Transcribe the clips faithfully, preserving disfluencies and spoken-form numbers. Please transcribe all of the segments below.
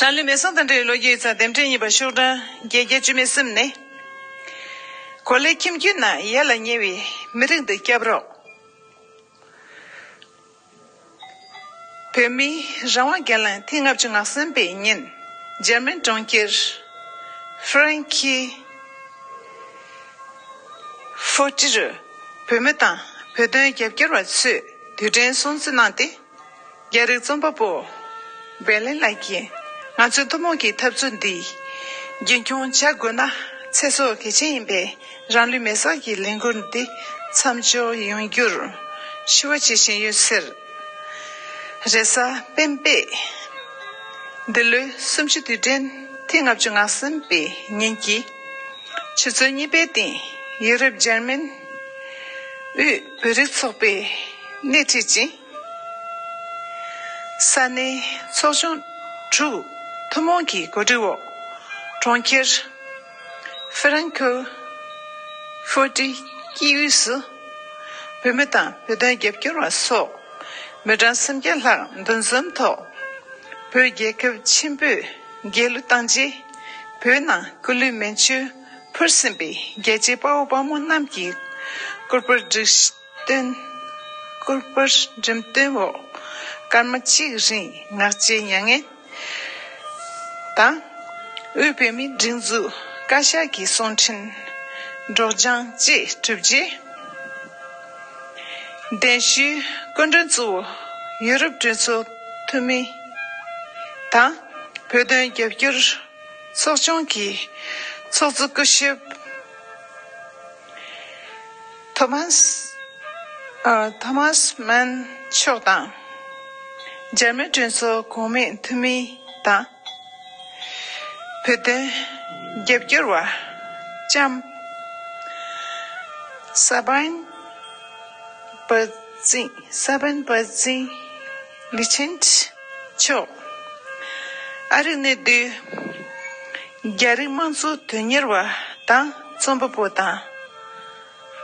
ནང་ལུས་མེ་སྲེག་དང་འབྲེལ་བའི་ལོ་རྒྱུས་ཡིག་ཚགས་དེབ་ཕྲེང་གཉིས་པ་ཤོག་གྲངས་བརྒྱད་བརྒྱ་བཅུ་མེད་གསུམ་ནས། གོ་ལའི་ཁྱིམ་རྒྱུད་ན་ཡ་ལ་ཉེ་བའི་མི་རིགས་འདི་སྐྱབས་རོགས། བོད་མིའི་རང་དབང་སྒེར་ལངས་ཐེངས་ལྔ་བཅུ་ང་གསུམ་པའི་ཉིན། འཇར་མན་གྲོང་ཁྱེར་ཧྥི་རན་ཁི་ཧྥོ་ཏི་རུ་བོད་མི་དང་བོད་དོན་རྒྱབ་སྐྱོར་བ་ཚོས་དུས་དྲན་སྲུང་བརྩི་གནང་སྟེ། རྒྱ་རིགས་རྩོམ་པ་པོ་བྷེ་ལིན་ལགས་ཀྱིས་ང་ཚོའི་ཐུན་མོང་གི་འཐབ་རྩོད་འདི་རྒྱུན་འཁྱོངས་བྱ་དགོས་ན། ཚེ་སྲོག་གལ་ཆེན་ཡིན་པས། རང་ལུས་མེ་སྲེག་གི་ལས་འགུལ་འདི་མཚམས་འཇོག་ཡོང་རྒྱུར་ཞུ་བ་བྱེད་བཞིན་ཡོད་ཟེར། རེས་གཟའ་སྤེན་པས་འདི་ལོའི་གསུམ་བཅུའི་དུས་དྲན་ཐེངས་ལྔ་བཅུ་ང་གསུམ་པའི་ཉིན་གྱི་ཆུ་ཚོད་གཉིས་པའི་སྟེང་ཡུ་རོབ་འཇར་མན་དབུས་བོད་རིགས་ཚོགས་པས་སྣེ་ཁྲིད་ཅིང་། ས་གནས་ཚོགས་ཆུང་དྲུག་ཐུན་མོང་གི་གོ་སྒྲིག་འོག་གྲོང་ཁྱེར་ཧྥི་རན་ཁོ་ཧྥོ་ཏི་དཀྱིལ་དབུས་སུ་བོད་མི་དང་བོད་དོན་རྒྱབ་སྐྱོར་བ་སོགས་མི་གྲངས་སུམ་བརྒྱ་ལྷག་འདུ་འཛོམས་ཐོག་བོད་རྒྱལ་ཁབ་ཆེན་པོས་རྒྱལ་གླུ་བཏང་རྗེས། བོད་ནང་སྐུ་ལུས་མེ་མཆོད་ཕུལ་ཟིན་པའི་རྒྱལ་གཅེས་དཔའ་བོ་དཔའ་མོ་རྣམས་ཀྱི་སྐུ་པར་སྒྲིག་སྟོན། སྐུ་པར་འགྲེམས་སྟོན་འོག་སྐར་མ་གཅིག་རིང་ངག་བཅད་མྱ་ངན་དང་། དབུས་བོད་མིའི་སྒྲིག་འཛུགས་བཀའ་ཤག་གི་གསུང་འཕྲིན་སྒྲོག་སྦྱང་བཅས་གྲུབ་རྗེས། གདན་ཞུའི་སྐུ་མགྲོན་གཙོ་བོ་ཡུ་རོབ་གྲོས་ཚོགས་འཐུས་མི་དང་། བོད་དོན་རྒྱབ་སྐྱོར་ཚོགས་ཆུང་གི་ཚོགས་གཙོ་སྐུ་ཞབས་ཐོ་མཱས། ཨ། ཐོ་མཱས་མན་མཆོག་དང་། འཇར་མན་གྲོས་ཚོགས་གོང་མའི་འཐུས་མི་དང་། བོད་དོན་རྒྱབ་སྐྱོར་བ་ལྕམ་ས་བན་བ་ཙིང་། ས་བན་བ་ཙིང་ལི་ཆིན་མཆོག་ཨ་རིར་གནས་སྡོད་རྒྱ་རིགས་དམངས་གཙོ་དོན་གཉེར་བ་དང་རྩོམ་པ་པོ་དང་།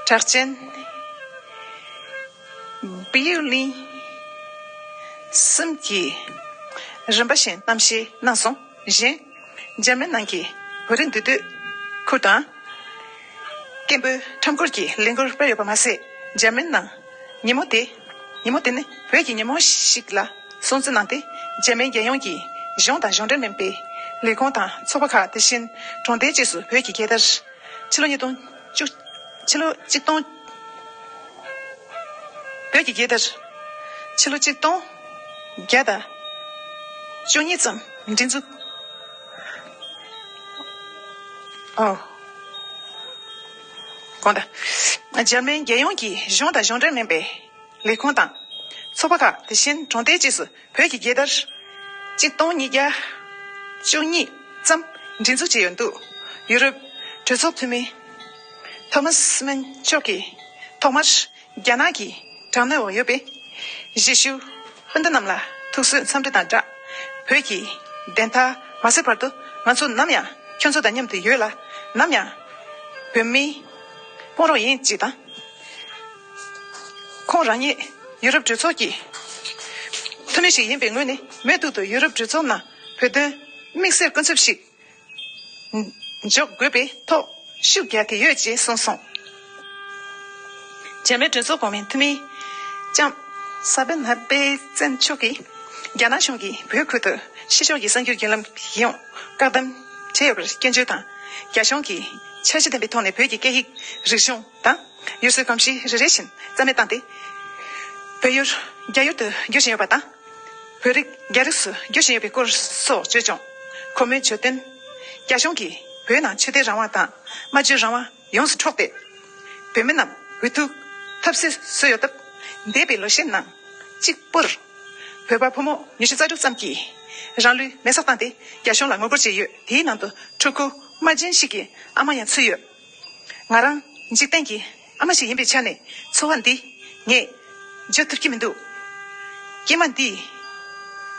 གྲགས་ཅན་བི་ཡུ་ལིན་གསུམ་གྱིས་རིམ་པ་བཞིན་གཏམ་བཤད་གནང་སོང་། གཞན། འཇར་མན་ནང་གི་བོད་རིགས་འདུས་སྡོད་ཁུལ་དང་། སྐད་འབོད་ཁྲོམ་སྐོར་གྱི་ལས་འགུལ་སྤེལ་ཡོད་པ་མ་ཟད། འཇར་མན་ནང་ཉིན་མོ་དེ། ཉིན་མོ་དེ་ནི་བོད་ཀྱི་ཉིན་མོ་ཞིག་ལ་སྲུང་བརྩི་གནང་སྟེ། འཇར་མན་རྒྱལ་ཡོངས་ཀྱི་གཞུང་དང་གཞུང་འབྲེལ་མིན་པའི་ལས་ཁུངས་དང་ཚོགས་པ་ཁག་དེ་བཞིན་གྲོང་རྡལ་བཅས་སུ་བོད་ཀྱི་རྒྱལ་དར། ཕྱི་ལོ་ཉིས་སྟོང་བཅུ། ཕྱི་ལོ་གཅིག་སྟོང་། བོད་ཀྱི་རྒྱལ་དར། ཕྱི་ལོ་གཅིག་སྟོང་བརྒྱ་དང་བཅུ་གཉིས་ཙམ་སྒྲེང་འཛུགས། ཨོ། དགོངས་དག་འཇར་མན་རྒྱལ་ཡོངས་ཀྱི་གཞུང་དང་གཞུང་འབྲེལ་མིན་པའི་ལས་ཁུངས་དང་ཚོགས་པ་ཁག་དེ་བཞིན་གྲོང་རྡལ་བཅས་སུ་བོད་ཀྱི་རྒྱལ་དར་གཅིག་སྟོང་ཉིས་བརྒྱ་བཅུ་གཉིས་ཙམ་སྒྲེང་འཛུགས་བྱས་ཡོད་འདུག་ཡུ་རོབ་གྲོས་ཚོགས་འཐུས་མི་ཐོ་མཱས་མན་མཆོག་གིས་ཐོག་མར་རྒྱ་ནག་གི་དྲག་གནོན་འོག་ཡོད་པའི་གཞིས་བཞུགས་སྤུན་ཟླ་རྣམས་ལ་ཐུགས་གསོའི་འཚམས་འདྲི་དང་སྦྲགས། བོད་ཀྱི་བདེན་མཐའ་མ་གསལ་བར་དུ་ང་ཚོ་ནམ་ཡང་ཁྱོད་ཚོ་དང་མཉམ་དུ་ཡོད་ལ། ནམ་ཡང་བོད་མིའི་དཔུང་རོགས་ཡིན་ཅེས་དང་། ཁོང་རང་ཉིད་ཡུ་རོབ་གྲོས་ཚོགས་ཀྱི་འཐུས་མི་ཞིག་ཡིན་པའི་ངོས་ནས། མུ་མཐུད་དུ་ཡུ་རོབ་གྲོས་ཚོགས་ནང་བོད་དོན་དམིགས་བསལ་སྐུ་ཚབ་ཞིག་འཇོག་དགོས་པའི་ཐོག་ཤུགས་རྒྱག་གི་ཡོད་ཅེས་གསུངས་སོང་། འཇར་མན་གྲོས་ཚོགས་གོང་མའི་འཐུས་མི་ལྕམ་ས་བན་ཧ་པེ་ཙེན་མཆོག་གིས། རྒྱ་ནག་གཞུང་གིས་བོད་ཁུལ་དུ་ཕྱི་ཕྱོགས་ཀྱི་གསར་འགྱུར་བརྒྱུད་ལམ་ཡོངས་བཀག་སྡོམ་བྱས་ཡོད་པར་སྐྱོན་བརྗོད་དང་། རྒྱ་གཞུང་གིས་འཆར་གཞི་ལྡན་པའི་ཐོག་ནས་བོད་ཀྱི་སྐད་ཡིག་རིག་གཞུང་དང་། ཡུལ་སྲོལ་གོམས་གཤིས་རེ་རེ་བཞིན་རྩ་མེད་བཏང་སྟེ། བོད་ཡུལ་རྒྱ་ཡུལ་དུ་བསྒྱུར་བཞིན་ཡོད་པ་དང་། བོད་རིགས་རྒྱ་རིགས་སུ་བསྒྱུར་བཞིན་ཡོད་པའི་སྐོར་སོགས་བརྗོད་ཀྱང་། གོང་མའི་བརྗོད་དོན། རྒྱ་གཞུང་གིས་བོད་ནང་ཆོས་དད་རང་དབང་དང་སྨྲ་བརྗོད་རང་དབང་ཡོངས་སུ་འཕྲོག་སྟེ། བོད་མི་རྣམས་འུ་ཐུག་ཐབས་ཟད་བཟོས་ཡོད་སྟབས། འདས་པའི་ལོ་ཤས་ནང་གཅིག་པུར་བོད་པ་ཕོ་མོ་ཉི་ཤུ་རྩ་དྲུག་ཙམ་གྱིས་རང་ལུས་མེ་སྲེག་བཏང་སྟེ་རྒྱ་གཞུང་ལ་ངོ་རྒོལ་བྱས་ཡོད། དེའི་ནང་དུ་ཕྲུ་གུ་དམར་རྗེན་ཞིག་གི་ཨ་མ་ཡང་ཚུད་ཡོད། ང་རང་འཇིག་རྟེན་གྱི་ཨ་མ་ཞིག་ཡིན་པའི་ཆ་ནས་ཚོར་བ་འདི་ངས་བརྗོད་ཐུབ་ཀྱི་མི་འདུག་སྐྱེས་མ་འདིས་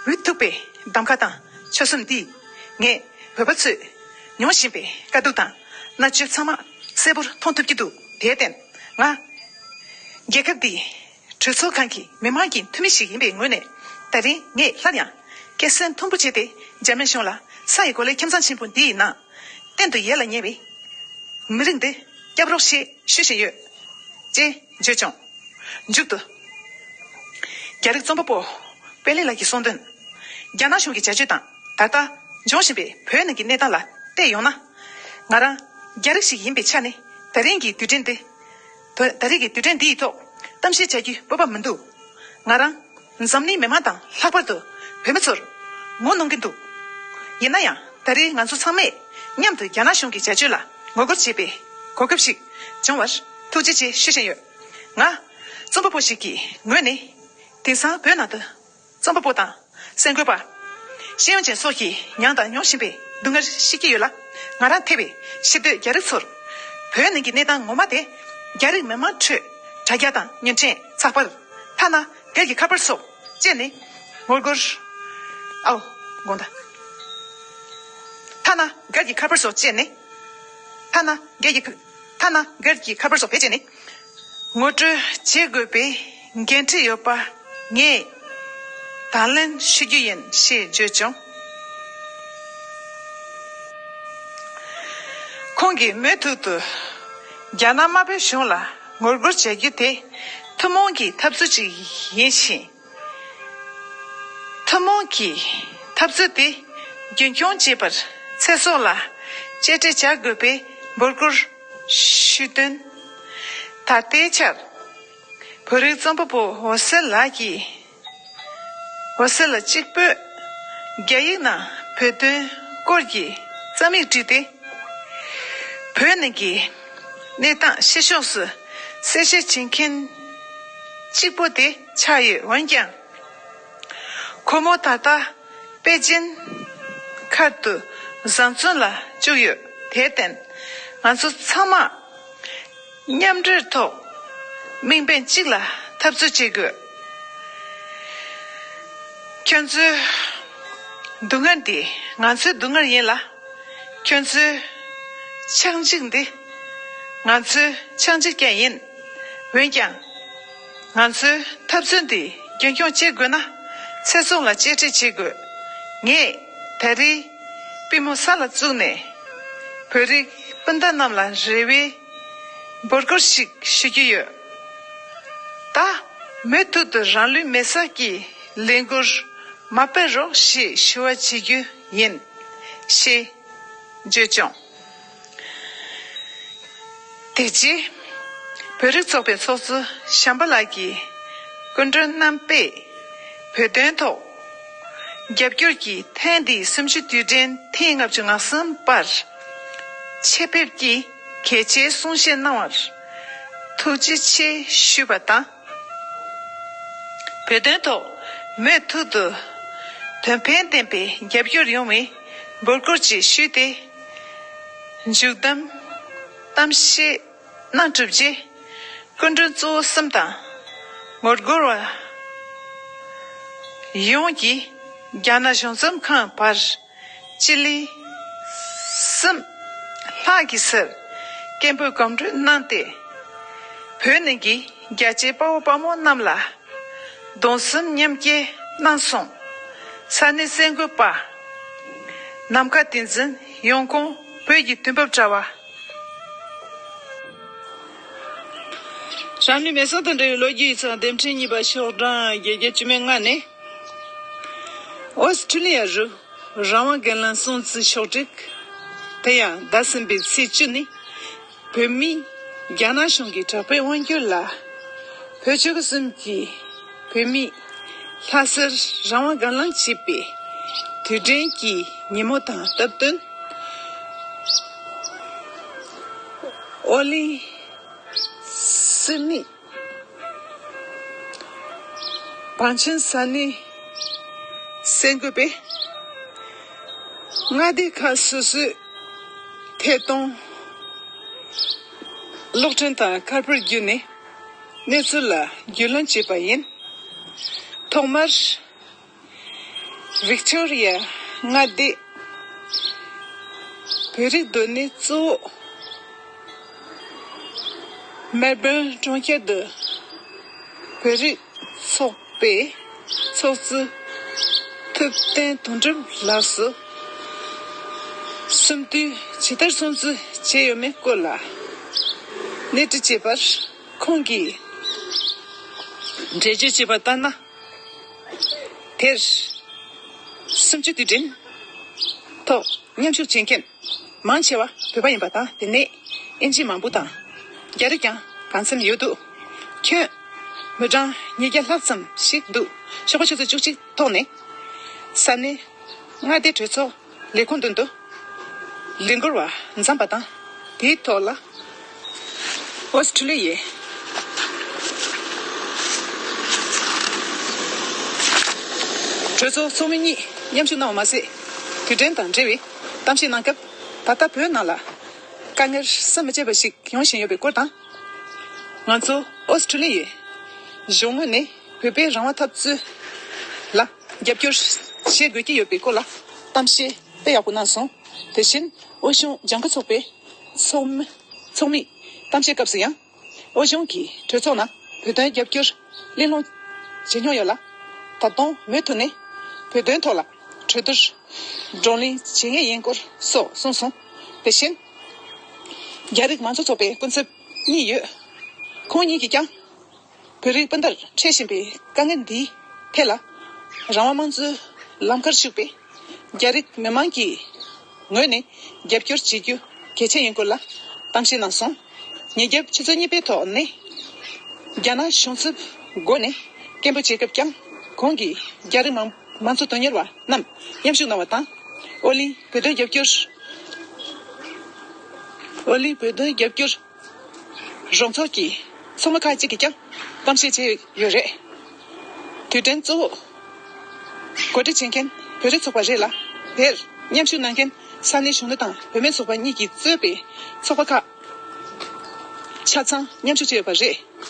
འུ་ཐུག་པའི་གདམ་ཁ་དང་ཆོད་སེམས་འདིས་ངས་བོད་པ་ཚོས་མྱོང་བཞིན་པའི་དཀའ་སྡུག་དང་མནར་གཅོད་ཚང་མ་གསལ་པོར་མཐོང་ཐུབ་ཀྱི་འདུག་དེར་བརྟེན་ང་རྒྱལ་ཁབ་འདིའི་གྲོས་ཚོགས་ཁང་གི་མི་མང་གི་འཐུས་མི་ཞིག་ཡིན་པའི་ངོས་ནས། ད་རིང་ངས་སླར་ཡང་ སྐད་སེང་མཐོན་པོ་བྱས་ཏེ་འཇར་མན་གཞུང་ལ་ས་ཡི་གོ་ལའི་ཁྱིམ་ཚང་ཆེན་པོ་འདི་ཡི་ནང་གཏན་དུ་ཡལ་ལ་ཉེ་བའི་མི་རིགས་འདི་སྐྱབས་རོགས་ཞེས་ཞུ་བཞིན་ཡོད། ཅེས་བརྗོད་བྱུང་། མཇུག་ཏུ། རྒྱ་རིགས་རྩོམ་པ་པོ་པེ་ལེ་ལགས་ཀྱིས་གསུངས་དོན། རྒྱ་ནག་གཞུང་གི་བྱ་སྤྱོད་དང་ད་ལྟ་འབྱུང་བཞིན་པའི་བོད་ནང་གི་གནས་སྟངས་ལ་བལྟས་ཡོང་ན། ང་རང་རྒྱ་རིགས་ཤིག་ཡིན་པའི་ཆ་ནས་ད་རིང་གི་དུས་དྲན་འདི། ད་ད་རིང་གི་དུས་དྲན་འདི་ཡི་ཐོག་གཏམ་བཤད་བྱ་རྒྱུའི་སྤོབས་པ་མི་འདུག། ང་རང་འཛམ་གླིང་མི་མང་དང་ལྷག་པར་དུ་བོད་མི་ཚོར་ངོ་གནོང་གིན་འདུག། ཡིན་ན་ཡང་ད་རེས་ང་ཚོ་ཚང་མས་མཉམ་དུ་རྒྱ་ནག་གཞུང་གི་བྱ་སྤྱོད་ལ་ངོ་རྒོལ་བྱེད་པའི་གོ་སྐབས་ཤིག་བྱུང་བར་ཐུགས་རྗེ་ཆེ་ཞུ་བཞིན་ཡོད། ང་རྩོམ་པ་པོ་ཞིག་གི་ངོས་ནས་དེང་སང་བོད་ནང་དུ་རྩོམ་པ་པོ་དང་གསར་འགོད་པ། ཤེས་ཡོན་ཅན་སོགས་ཀྱིས་མྱངས་དང་མྱོང་བཞིན་པའི་སྡུག་བསྔལ་ཤེས་ཀྱི་ཡོད་ལ། ང་རང་ཐེ་བའི་ཤེས་འདོད་རྒྱ་རིགས་ཚོར་བོད་ནང་གི་གནས་སྟངས་ངོ་མ་དེ་རྒྱ་རིགས་མི་མང་ཁྲོད་དྲ་རྒྱ་དང་བརྙན་འཕྲིན་ཚགས་པར་ཐ་ན་སྒེར་གྱི་ཁ་པར་སོགས་སྤྱད་ནས་ངོ་རྒོལ། ཨའོ། དགོངས་དག། ཐ་ན་སྒེར་གྱི་ཁ་པར་སོགས་སྤྱད་ནས། ཐ་ན་སྒེར་གྱི་ཁ- ཐ་ན་སྒེར་གྱི་ཁ་པར་སོགས་བེད་སྤྱད་ནས་ངོ་སྤྲོད་བྱེད་དགོས་པའི་འགན་འཁྲི་ཡོད་པ་ངས་དང་ལེན་ཞུ་རྒྱུ་ཡིན་ཞེས་བརྗོད་བྱུང་། ཁོང་གིས་མུ་མཐུད་དུ་རྒྱ་ནག་དམར་པོའི་གཞུང་ལ་ངོ་རྒོལ་བྱ་རྒྱུ་དེ་ཐུན་མོང་གི་འཐབ་རྩོད་ཅིག་ཡིན་ཞིང་། ཐུན་མོང་གི་འཐབ་རྩོད་དེ་རྒྱུན་འཁྱོངས་བྱེད་པར་ཚེ་སྲོག་ལ་གཅེས་སྤྲས་བྱ་དགོས་པའི་འབོད་སྐུལ་ཞུས་དོན། ད་ལྟའི་ཆར་བོད་རིགས་རྩོམ་པ་པོ་འོད་ཟེར་ལགས་ཀྱིས། འོད་ཟེར་ལགས་གཅིག་པུས་རྒྱ་ཡིག་ནང་བོད་དོན་སྐོར་གྱི་རྩོམ་ཡིག་བྲིས་ཏེ། བོད་ནང་གི་གནས་སྟངས་ཕྱི་ཕྱོགས་སུ་གསལ་བཤད་བྱེད་མཁན་གཅིག་པུ་དེ་ཆགས་ཡོད། འོན་ཀྱང་། ཁོ་མོ་ད་ལྟ་པེ་ཅིན་མཁར་དུ་བཟང་བཙོན་ལ་བཅུག་ཡོད། དེར་བརྟེན་ང་ཚོ་ཚང་མ་མཉམ་འབྲེལ་ཐོག་དམིགས་འབེན་གཅིག་ལ་འཐབ་རྩོད་བྱེད་དགོས། ཁྱོད་ཚོའི་སྡུག་བསྔལ་འདི་ང་ཚོའི་སྡུག་བསྔལ་ཡིན་ལ། ཁྱོད་ཚོའི་ཆག་འཇིག་འདི་ང་ཚོའི་ཆག་འཇིག་ཀྱང་ཡིན། འོན་ཀྱང་། ང་ཚོའི་འཐབ་རྩོད་འདི་རྒྱུན་འཁྱོངས་བྱེད་དགོས་ན། ཚེ་སྲོག་ལ་གཅེས་སྤྲས་བྱེད་དགོས། ངས་ད་རེས་པུས་མོ་ས་ལ་བཙུགས་ནས། བོད་རིགས་སྤུན་ཟླ་རྣམས་ལ་རེ་བའི་འབོད་སྐུལ་ཞིག་ཞུ་རྒྱུ་ཡོད། ད་མུ་མཐུད་དུ་རང་ལུས་མེར་སྲེག་གི་ལས་འགུལ་མ་སྤེལ་རོགས་ཞེས་ཞུ་བ་བྱེད་རྒྱུ་ཡིན། ཞེས་བརྗོད་བྱུང་། དེ་རྗེས། བོད་རིགས་ཚོགས་པའི་ཚོགས་གཙོ་བྱམས་པ་ལགས་ཀྱིས་སྐུ་མགྲོན་རྣམ་པས་བོད་དོན་ཐོག་རྒྱབ་སྐྱོར་གྱིས་ཐེངས་འདིའི་གསུམ་བཅུའི་དུས་དྲན་ཐེངས་ལྔ་བཅུ་ང་གསུམ་པར་ཆེད་ཕེབས་ཀྱིས་གལ་ཆེའི་གསུང་བཤད་གནང་བར་ཐུགས་རྗེ་ཆེ་ཞུས་པ་དང་། བོད་དོན་ཐོག་མུ་མཐུད་དུ་དོན་ཕན་ལྡན་པའི་རྒྱབ་སྐྱོར་ཡོང་བའི་འབོད་སྐུལ་ཅིག་ཞུས་ཏེ། མཇུག་བསྡོམས་གཏམ་བཤད་གནང་གྲུབ་རྗེས། སྐུ་མགྲོན་གཙོ་བོ་གསུམ་དང་ངོ་རྒོལ་བ་ཡོངས་ཀྱིས་རྒྱ་ནག་གཞུང་ཚབ་ཁང་བར་སྤྱི་ལེ་གསུམ་ལྷག་གི་སར་སྐད་འབོད་གོམ་བགྲོད་གནང་སྟེ། བོད་ནང་གི་རྒྱལ་གཅེས་དཔའ་བོ་དཔའ་མོ་རྣམས་ལ་གདུང་སེམས་མཉམ་སྐྱེད་གནང་སོང་། ས་གནས་གསར་འགོད་པ། ནམ་མཁའ་བསྟན་འཛིན། ཡོང་ཁུངས་བོད་ཀྱི་དུས་བབ་དྲ་བ། རང་ལུས་མེར་སྲེག་དང་འབྲེལ་བའི་ལོ་རྒྱུས་ཡིག་ཚགས་དེབ་ཕྲེང་གཉིས་པ་ཤོག་གྲངས་བརྒྱད་བརྒྱ་བཅུ་མེད་ལྔ་ནས། ཨོ་སི་ཁྲུ་ལི་ཡ་རུ་རང་དབང་སྒེར་ལངས་སྲུང་བརྩི་ཕྱོགས་སྒྲིག། དེ་ཡང་ཟླ་གསུམ་པའི་ཚེས་བཅུ་ནི་བོད་མིས་རྒྱ་ནག་གཞུང་གི་དྲག་པོའི་དབང་སྒྱུར་ལ་བོད་ཆོལ་ཁ་གསུམ་གྱི་བོད་མིས་ལྷ་སར་རང་དབང་སྒེར་ལངས་བྱེད་པའི་དུས་དྲན་གྱི་ཉིན་མོ་དང་སྟབས་བསྟུན། ཨོ་གླིང་སིད་ནི་བང་ཆེན་ས་གནས་གསར་འགོད་པས་མངའ་སྡེ་ཁག་སོ་སོའི་ཐད་གཏོང་གློག་འཕྲིན་དང་ཁ་པར་བརྒྱུད་ནས་གནས་ཚུལ་ལ་བརྒྱུད་ལམ་བྱས་པ་ཡིན། ཐོག་མར། ཝིག་ཊོ་རི་ཡ་མངའ་སྡེ། བོད་རིགས་སྡོད་གནས་གཙོ་བོ། མེལ་བྷོན་གྲོང་ཁྱེར་དུ་བོད་རིགས་ཚོགས་པའི་ཚོགས་གཙོ་ ཐུབ་བསྟན་དོན་གྲུབ་ལགས་སུ་གསུམ་དུས་ཇི་ལྟར་སྲུང་བརྩི་བྱས་ཡོད་མེད་སྐོར་ལ་གནས་དྲི་བྱས་པར། ཁོང་གིས་འགྲེལ་བརྗོད་བྱས་པ་ལྟར་ན། དེར་གསུམ་བཅུའི་དུས་དྲན་ཐོག་མཉམ་ཞུགས་བྱེད་མཁན་མང་ཆེ་བ་བོད་པ་ཡིན་པ་དང་། དེ་ནས་ཨིན་ཇི་མང་པོ་དང་རྒྱ་རིགས་ཀྱང་གང་འཚམ་ཡོད་འདུག་ཁྱོན་མི་གྲངས་ཉིས་བརྒྱ་ལྷག་ཙམ་ཞིག་འདུག་ཤོག་པ་ཆུ་ཚོད་བཅུ་གཅིག་ཐོག་ནས་ས་གནས་མངའ་སྡེ་གྲོས་ཚོགས་ལས་ཁུངས་མདུན་དུ་ལས་འགུལ་བ་འཛོམས་པ་དང་། དེའི་ཐོག་ལ་ཨོ་སི་ཁྲུ་ལི་ཡའི་གྲོས་ཚོགས་ཚོགས་མི་གཉིས་མཉམ་ཞུགས་གནང་བ་མ་ཟད། དུས་དྲན་དང་འབྲེལ་བའི་གཏམ་བཤད་གནང་སྐབས། ད་ལྟ་བོད་ནང་ལ་དཀའ་ངལ་བསམ་མི་ཁྱབ་པ་ཞིག་ཡོང་བཞིན་ཡོད་པའི་སྐོར་དང་། ང་ཚོ་ཨོ་སི་ཁྲུ་ལི་ཡའི་གཞུང་ངོས་ནས་བོད་པའི་རང་དབང་འཐབ་རྩོད་ལ་རྒྱབ་སྐྱོར་བྱེད་དགོས་ཀྱི་ཡོད་པའི་སྐོར་ལ་གཏམ་བཤད་དཔེ་ཡག་པོ་གནང་སོང་། དེ་བཞིན་ཨོ་གཞུང་ལྗང་ཁུ་ཚོགས་པའི་ཚོགས་མི་ཚོགས་མིས་གཏམ་བཤད་སྐབས་སུ་ཡང་། ཨོ་གཞུང་གིས་གྲོས་ཚོགས་ནང་བོད་དོན་རྒྱབ་སྐྱོར་གླེང་སློང་བྱེད་མྱོང་ཡོད་ལ། ད་དུང་མུ་མཐུད་ནས་བོད་དོན་ཐོག་ལ་གྲོས་བསྡུར་བགྲོ་གླེང་བྱེད་ངེས་ཡིན་སྐོར་སོགས་གསུངས་སོང་། དེ་བཞིན་རྒྱ་རིགས་མང་གཙོ་ཚོགས་པའི་སྐུ་ཚབ་གཉིས་ཡོད། ཁོང་གཉིས་ཀྱིས་ཀྱང་། བོད་རིགས་སྤུན་ཟླར་འཕྲད་བཞིན་པའི་དཀའ་ངལ་འདིའི་ཐད་ལ། རང་དབང་དམངས་གཙོའི་ལམ་ཁར་ཞུགས་པའི་རྒྱ་རིགས་མི་མང་གི་ངོས་ནས་རྒྱབ་སྐྱོར་བྱེད་རྒྱུ་གལ་ཆེ་ཡིན་སྐོར་ལ་གཏམ་བཤད་གནང་སོང་། ཉིས་བརྒྱ་ཆུ་ཚོད་གཉིས་པའི་ཐོག་ནས་རྒྱ་ནག་གཞུང་ཚབ་སྒོ་ནས་སྐད་འབོད་བྱེད་སྐབས་ཀྱང་། ཁོང་གིས་རྒྱ་རིགས་མང་མང་གཙོ་དོན་གཉེར་བ་རྣམས་མཉམ་ཞུགས་གནང་བ་དང་། ཨོ་གླིང་བོད་དོན་རྒྱབ་སྐྱོར། ཨོ་གླིང་བོད་དོན་རྒྱབ་སྐྱོར་རོགས་ཚོགས་ཀྱི་ཚོགས་མི་ཁག་ཅིག་གིས་ཀྱང་གཏམ་བཤད་བྱས་ཡོད་རེད། དུས་དྲན་གཙོ་བོ་གོ་སྒྲིག་བྱེད་མཁན་བོད་རིགས་ཚོགས་པ་རེད་ལ། དེར་མཉམ་ཞུགས་གནང་མཁན་ས་གནས་གཞོན་ནུ་དང་བུད་མེད་ཚོགས་པ་གཉིས་ཀྱིས་གཙོས་པའི་ཚོགས་པ་ཁག་ཆ་ཚང་མཉམ་ཞུགས་བྱས་ཡོད་པ་རེད།